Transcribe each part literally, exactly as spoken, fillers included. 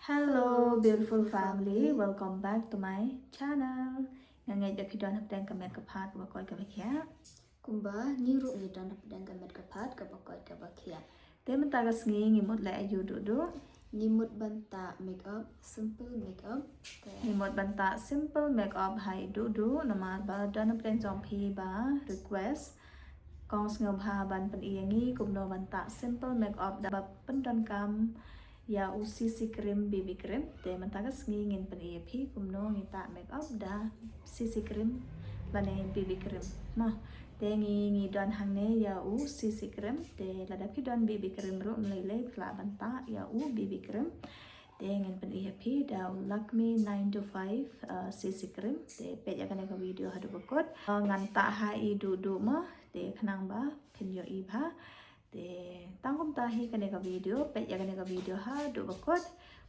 Hello, beautiful family. Welcome back to my channel. Nga ngeit ba phi don hapdeng ka met ka phad kaba koit kaba khiah. Kumba ngi ruh ngi don hapdeng ka met ka phad kaba koit kaba khiah. Te mynta ka sngi ngi mut leh aïu Duhduh? Ngi mut ban tah makeup, simple makeup. Te ngi mut ban tah simple makeup ha i Duhduh namar ba don hapdeng jong phi ba request. Kong sngewbha ban pyni ïa ngi kumno ban tah simple makeup da ba pyndonkam ïa u C C cream, B B cream. Te mynta ka sngi ngin pyni ïa phi kumno ngi tah makeup da C C cream lane B B cream. Mo, te ngi ngi don hangne ïa u C C cream. Te lada phi don B B cream ruh ym lei lei, phi lah ban tah ïa u B B cream. Te ngin pyni ïa phi da u Lakme nine two five, uh, C C cream. Te peit ïa kane ka video haduh ba kut. Uh, ngan tah ha i Duhduh mo. Te khnang ba phin ïohi bha. Te tang kumta hi kane ka video, peit ïa kane ka video haduh ba kut.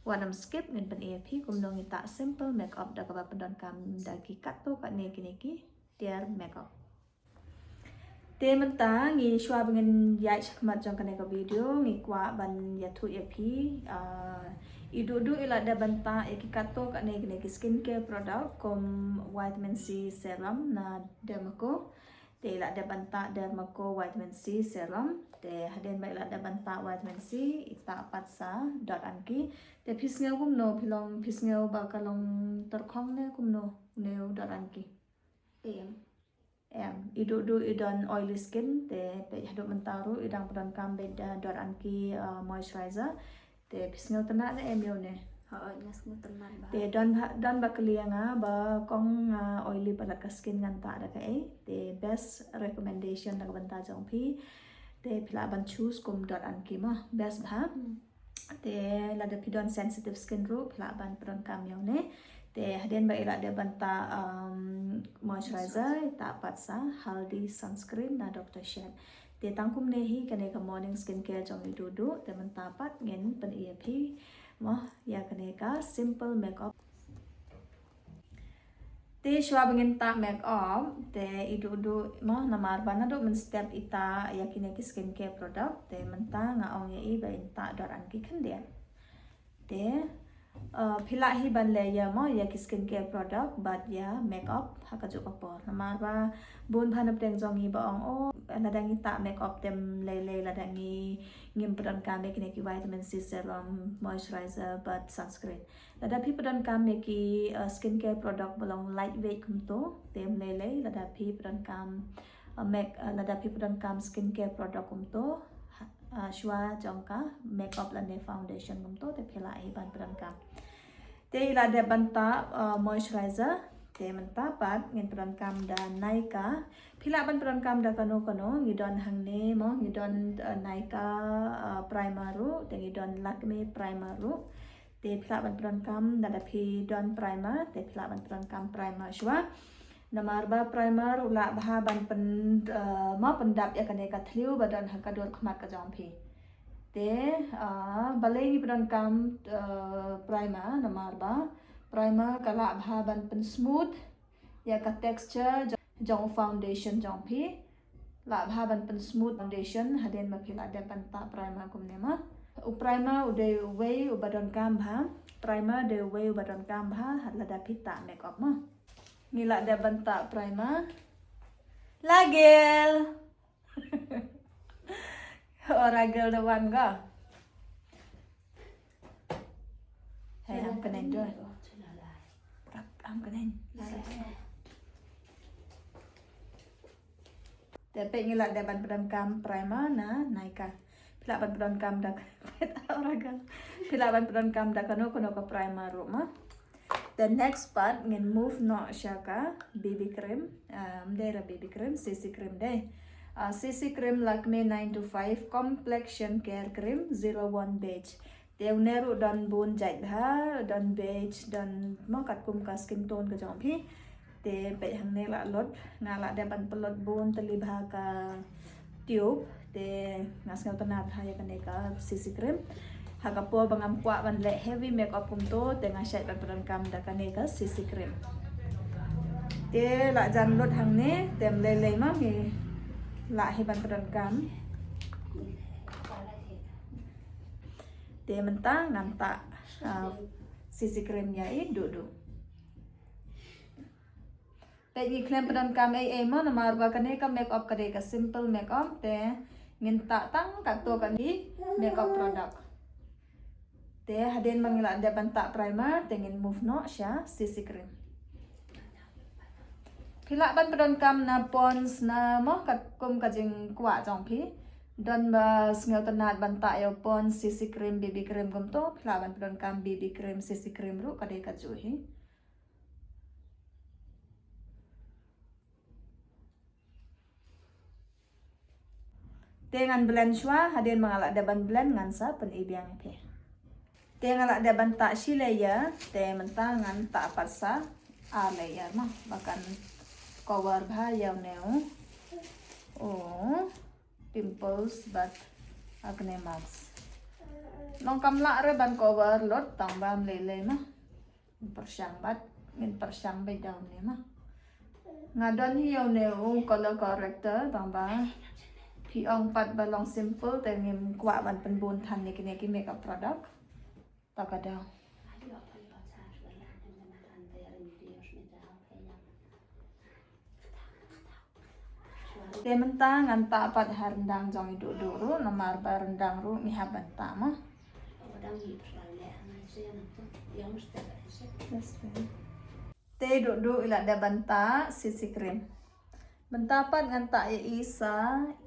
Wat nym skip, ngin pyni ïa phi kumno ngi tah simple makeup da kaba pyndonkam da ki katto katne kine ki tiar makeup. Te mynta ngi shuwa ba ngin ïaid shakhmat jong kane ka video, ngi kwah ban ïathuh ïa phi, ah, i Duhduh i la dep ban tah ïa ki katto katne kine ki skincare product kum vitamin C serum na Dermaco. Te i la dep ban tah Dermaco vitamin C serum. Te hadien ba i la dep ban tah vitamin C, i tah pat sa Dot and Key. Te phi sngew kumno, phi long, phi sngew ba ka long tyrkhong ne kumno, ne u Dot and Key? Em. Em, i Duhduh i don oily skin, te peit haduh mynta ruh i dang pyndonkam beit da Dot and Key, uh, moisturizer. Te phi sngewtynnat ne em ïa une? Hooid, nga sngewtynnat bha. Te don bha, don ba kylli ïa nga ba kong nga oily palat ka skin, ngan tah da kaei. Te best recommendation na ka bynta jong phi. Te phi lah ban choose kum Dot and Key mo, best bha. Hmm. Te lada phi don sensitive skin ruh phi lah ban pyndonkam ïa une. Te hadien ba i la dep ban tah, um, moisturizer, i tah pat sa Haldi sunscreen na Doctor Sheth's. Te tang kumne hi kane ka morning skincare jong i Duhduh. Te mynta pat ngin pyni ïa phi mo ïa kane ka simple makeup. Te shuwa ba ngin tah makeup, te i Duhduh mo, namar ba naduh mynstep i tah ïa kine ki skincare product, te mynta nga ong ïa i ba in tah Dot and Key khyndiat. Te, uh, phi lah hi ban leh ïa mo ïa ki skincare product bad ïa makeup ha kajuh ka por. Namar ba bun bha na pdeng jong ngi ba ong, oh, lada ngi tah makeup te ym lei lei lada ngi ngim pyndonkam ïa kine ki vitamin C serum, moisturizer bad sunscreen. Lada phi pyndonkam ïa ki, uh, skincare product ba long lightweight kumto, te ym lei lei, lada phi pyndonkam, uh, mek, uh, lada phi pyndonkam skincare product kumto, ha, uh, shuwa jong ka makeup lane foundation kumto, te phi lah hi ban pyndonkam. Te i la dep ban tah, uh, moisturizer, te mynta pat ngin pyndonkam da Nykaa. Phi lah ban pyndonkam da kano kano, ngi don hangne mo, ngi don, uh, Nykaa, uh, primer ruh, te ngi don Lakme primer ruh. Te phi lah ban pyndonkam, lada phi don primer, te phi lah ban pyndonkam primer shuwa. Namar ba primer u lah bha ban pyn, uh, mo pyndap ïa kane ka thliew ba don ha ka dur khmat ka jong phi. Te, uh, balei ngi pyndonkam, uh, primer, namar ba primer ka lah bha ban pynsmooth ïa ka texture jong, jong foundation jong phi. Lah bha ban pynsmooth foundation hadien ba phi la dep ban tah primer kumne mo. U primer u dei uwei uba donkam bha. Primer dei uwei uba donkam bha lada phi tah makeup mo. Ngi la dep ban tah primer. Lagel. Ora gel da wan ga. Hey, am kenen do. Rap, am kenen. Te peit ngi la dep ban pyndonkam primer na Nykaa. Phi lah ban pyndonkam da, ora gel. Phi lah ban pyndonkam da kano kano ka primer ruh mo. The next part ngin move noh sha ka B B cream, um, dei ra B B cream, C C cream dei. Uh, C C cream Lakme nine two five Complexion Care Cream zero one Beige. Te une ruh don bun jait bha, don beige, don mo katkum ka skin tone ka jong phi. Te peit hangne la lut, nga la dep ban pynlut bun tylli bha ka tube, te nga sngewtynnat bha ïa kane ka C C cream. Ha ka por ba ngam kwah ban leh heavy makeup kumto, te nga shait ban pyndonkam da kane ka C C cream. Te la jan lut hangne, te ym lei lei ma ngi lah hi ban pyndonkam. Te mynta ngan tah, ah, C C cream ïa i Dudu. Peit ngi khlem pyndonkam ei ei mo, namar ba kane ka makeup ka dei ka simple makeup, te ngin tah tang katto katne makeup product. Te hadien ba ngi la dep ban tah primer, te ngin move noh sha C C cream. Phi lah ban pyndonkam na Pond's na mo, kat kum ka jingkwah jong phi. Don ba sngewtynnad ban tah ïa u Pond's C C cream, B B cream kumto, phi lah ban pyndonkam B B cream, C C cream ruh ka dei kajuh hi. Te ngan blend shuwa, hadien ba nga la dep ban blend ngan sa pyni biang ïa phi. Te nga la dep ban tah shi layer, te mynta ngan tah pat sa ar layer mo, ba kan cover bha ïa une u, u pimples bad acne marks. Long kam lah re ban cover lut, tang ba ym lei lei mo. Pyrshang bad, ngin pyrshang bad da une mo. Nga don hi ïa une u color corrector, tang ba phi ong pat ba long simple, te ngim kwah ban pynbun than ïa kine ki makeup product. Ta ka daw. Te mynta ngan tah pat ha ryndang jong i Dudu ruh, namar ba ryndang ruh ngi hap ban tah mo. Te Dudu i la dep ban tah C C cream. Mynta pat ngan tah ïa i sa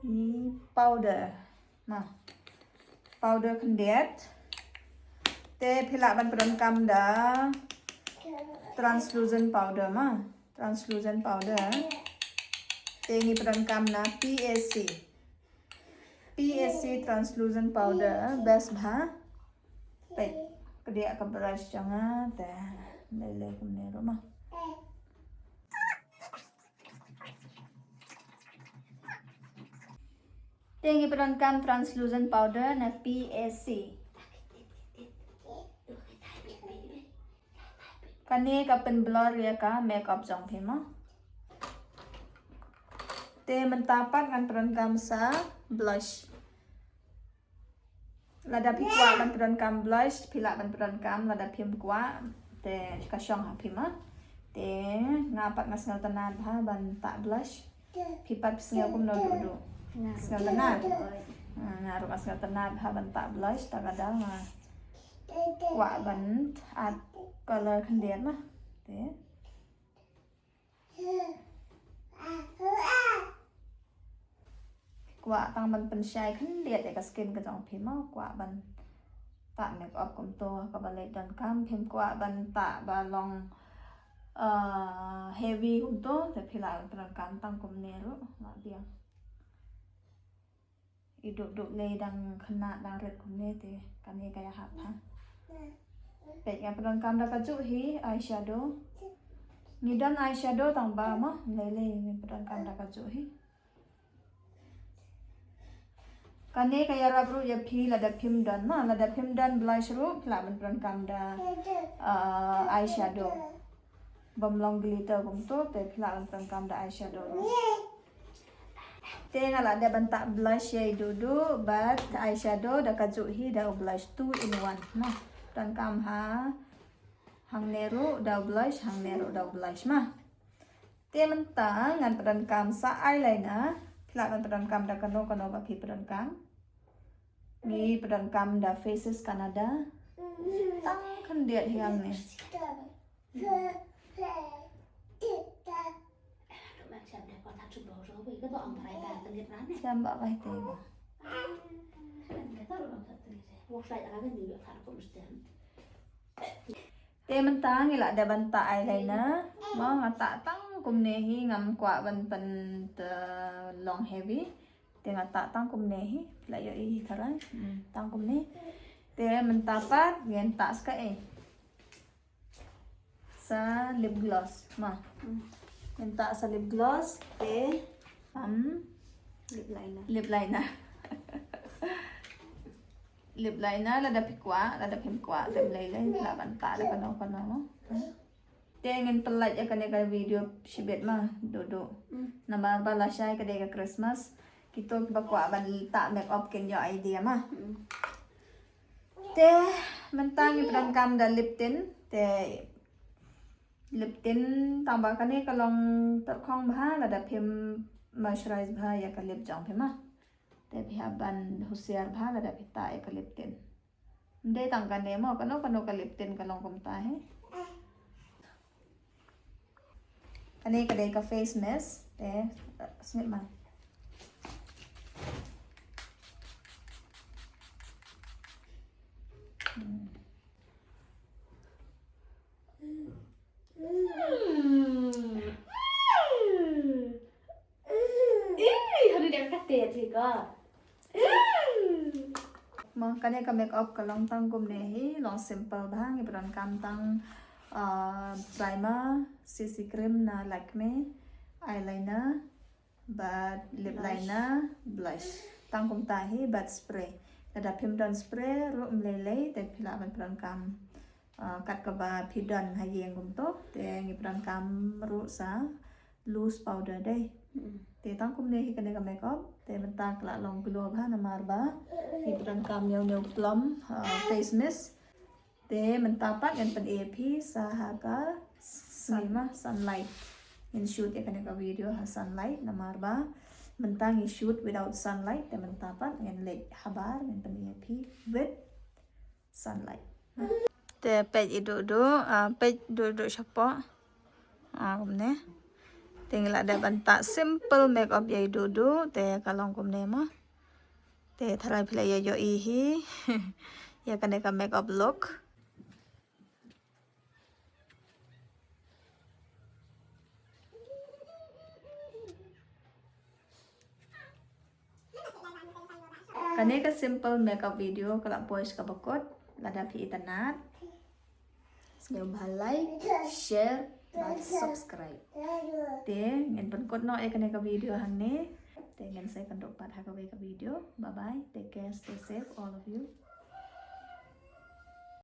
i powder. Mo. Powder khyndiat. Te phi lah ban pyndonkam da translucent powder mo. Translucent powder. Te ngi pyndonkam na P A C. P A C translucent powder best bha. Peit, ka dei ka brush jong nga te. Lei lei kumne ruh mo. Te ngi pyndonkam translucent powder na P A C. Kane ka pynblur ïa ka makeup jong phi mo. Te mynta pat ngan pyndonkam sa blush. Lada phi kwah ban pyndonkam blush, phi lah ban pyndonkam, lada phim kwah, te ka shong ha phi mo. Te nga pat nga sngewtynnad bha ban tah blush. Phi pat phi sngew kumno Dudu? Nga sngewtynnad. Ah, nga ruh nga sngewtynnad bha ban tah blush, ta ka daw nga kwah ban add color khyndiat mo. Te. Kwah tang ban pynshai khyndiat ïa ka skin ka jong phi mo, kwah ban tah makeup kumto, kaba leit donkam, phim kwah ban tah ba long, uh, heavy kumto, te phi lah ban pyndonkam tang kumne ruh, lah biang. I Dudu lei dang khynnah dang rit kumne te kane ka ïahap ha. Peit nga pyndonkam da kajuh hi eyeshadow. Ngi don eyeshadow tang ba mo, lei lei ngi pyndonkam da kajuh hi. Kane ka ïarap ruh ïa phi lada phim don mo, lada phim don blush ruh phi lah ban pyndonkam da, uh, eyeshadow. Bym long glitter kumto te phi lah ban pyndonkam da eyeshadow ruh. Te nga la dep ban tah blush ïa i Dudu bad eyeshadow da kajuh hi da u blush two in one. Mo, pyndonkam ha hangne ruh da u blush, hangne ruh da u blush mo. Te mynta ngan pyndonkam sa eyeliner. Phi lah ban pyndonkam da kano kano ba phi pyndonkam. Ngi pyndonkam da Faces Canada. Tang khyndiat hi hangne. Siam ba bai te ba. Te mynta ngi la dep ban tah eyeliner. Mo, nga tah tang kumne hi, ngam kwah ban pyn, uh, long heavy. Te nga tah tang kumne hi, la ïohi tharai. Hmm, tang kumne. Te mynta pat ngin tah sa kaei? Sa lip gloss mo. Hmm. Ngin tah sa lip gloss te, um, lip liner. Lip liner. Lip liner lada phi kwah, lada phim kwah te ym lei lei, lah ban tah da kano kano mo. Hmm. Te ngin pynlait ïa kane ka video shibit mo, Dudu. Hmm. Namar ba lashai ka dei ka Christmas. Kito kiba kwah ban tah makeup kin ïoh idea mo. Hmm. Te mynta ngi pyndonkam da lip tint, te lip tint tang ba kane ka long tyrkhong bha lada phim moisturize bha ïa ka lip jong phi ma. Te phi hap ban husiar bha lada phi tah ïa ka lip tint. Ym dei tang kane mo, kano kano ka lip tint ka long kumta hi. Kane ka dei ka face mist, te, eh, sngew ma. Hmm. Hmm. Ih, haduh dia kata je ka. Mo, kane ka makeup ka long tang kumne hi, long simple bha, ngi pyndonkam tang, ah, primer, C C cream na Lakme, eyeliner, bad lip liner, blush. Tang kumta hi, bad spray. Lada phim don spray ruh ym lei lei, te phi lah ban pyndonkam, ah, kat kaba phi don ha ïing kumto, te ngi pyndonkam ruh sa loose powder dei. Mm. Te tang kumne hi kane ka makeup, te mynta ka la long glow bha namar ba ngi pyndonkam ïa une u plum, ah, face mist. Te mynta pat ngan pyni ïa phi sa ha ka sun ma, sunlight. Ngan shoot ïa kane ka video ha sunlight namar ba mynta ngi shoot without sunlight, te mynta pat ngan leit habar ngan pyni ïa phi with sunlight. Te peit i Dudu, ah, peit Dudu shapoh. Ah, kumne. Te ngi la dep ban tah simple makeup ïa i Dudu, te ka long kumne mo. Te tharai phi la ïoh ïohi hi ïa kane ka makeup look. Kane ka simple makeup video ka la poi sha kaba kut, lada phi itynnad, sngewbha like, share, bad subscribe. Te ngan pynkut noh ïa kane ka video hangne. Te ngan sa ïakynduh pat ha kawei ka video. Bye bye, take care, stay safe, all of you.